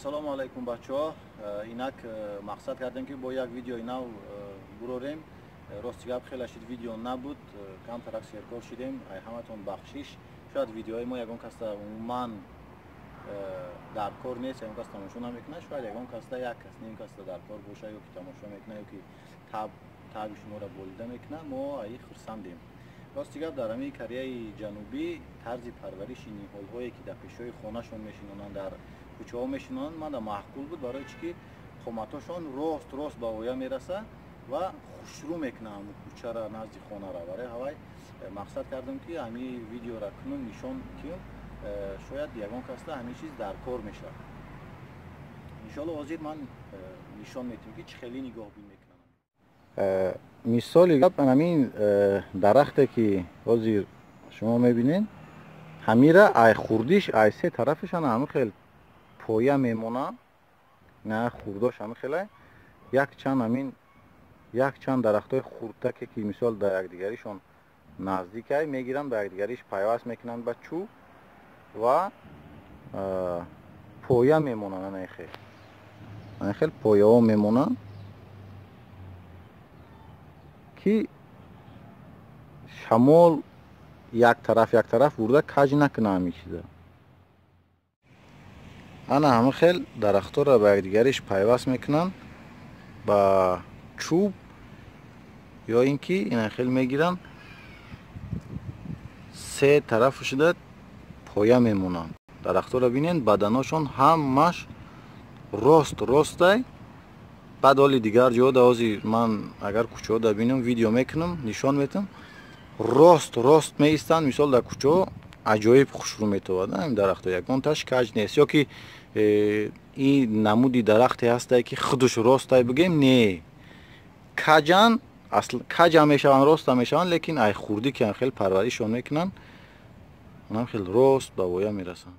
Ассалому алайкум, бачаҳо. Инак мақсад кардем, ки бо як видеои нав бурорем. Рости гап, хеле шид видео набуд, камтарак серкор шидем. Ай ҳаматон бахшиш. Шояд видеои мо ягон касда умуман дар кор нест, ягон кас тамошо намекунад. Шояд ягон касда, як кас, ним касда дар кор боша, ё ки тамошо мекунад, ё ки таби шуморо болида мекунад. Мо аи хурсандем. Рости гап, дар ҳамин Кореяи Ҷанубӣ тарзи парвариши ниҳолҳое, ки дар пешҳои хонашон мешинонанд, дар кӯчаҳо мешинонанд, манда маъқул буд. Барои чӣ ки қоматошон рост рост ба воя мераса ва хушрӯ мекунад кӯчара, назди хонара. Барои ҳавай мақсад кардем, ки ҳамин видеора кунум, нишон тиём. Шояд ягон касда ҳамин чиз дар кор мешавад. Иншоалло, ҳозир ман нишон метиҳам, ки чӣ хеле нигоҳбин мекунам. Мисоли гап, ҳамин дарахте, ки ҳозир шумо мебинед, ҳамира ай хурдиш, ай се тарафаш ана ҳамин хел поя мемонад. На хурдош ҳамин хелай, якчанд ҳамин якчанд дарахтҳои хурдаке, ки мисол дар якдигаришон наздикай, мегиранд, ба якдигариш пайваст мекунанд ба чӯб ва поя мемонанд. Ана хел, ана хел пояҳо мемонанд, ки шамол як тараф, як тараф бурда каҷ накунад ҳамин чиза. Ана ҳамин хел дарахтҳоро ба якдигариш пайваст мекунанд ба чӯб, ё ин ки ина хел мегиранд, се тараф шуда поя мемонанд. Дарахтҳоро бинед, баданошон ҳамаш рост ростай. Баъд оли дигар ҷода, ҳозир ман агар кӯчаҳода бинам, видео мекунам, нишон метам, рост рост меистанд. Мисол, дар кӯчаҳо аҷоиб хушрӯ метовад ин дарахтҳо, ягонташ каҷ нест. Ё ки ин намуди дарахте ҳастае, ки худаш ростай бигем, не, каҷан, каҷам мешаванд, ростам мешаванд, лекин ай хурдӣ ки хел парваришон мекунанд, онам хел рост ба воя мерасанд.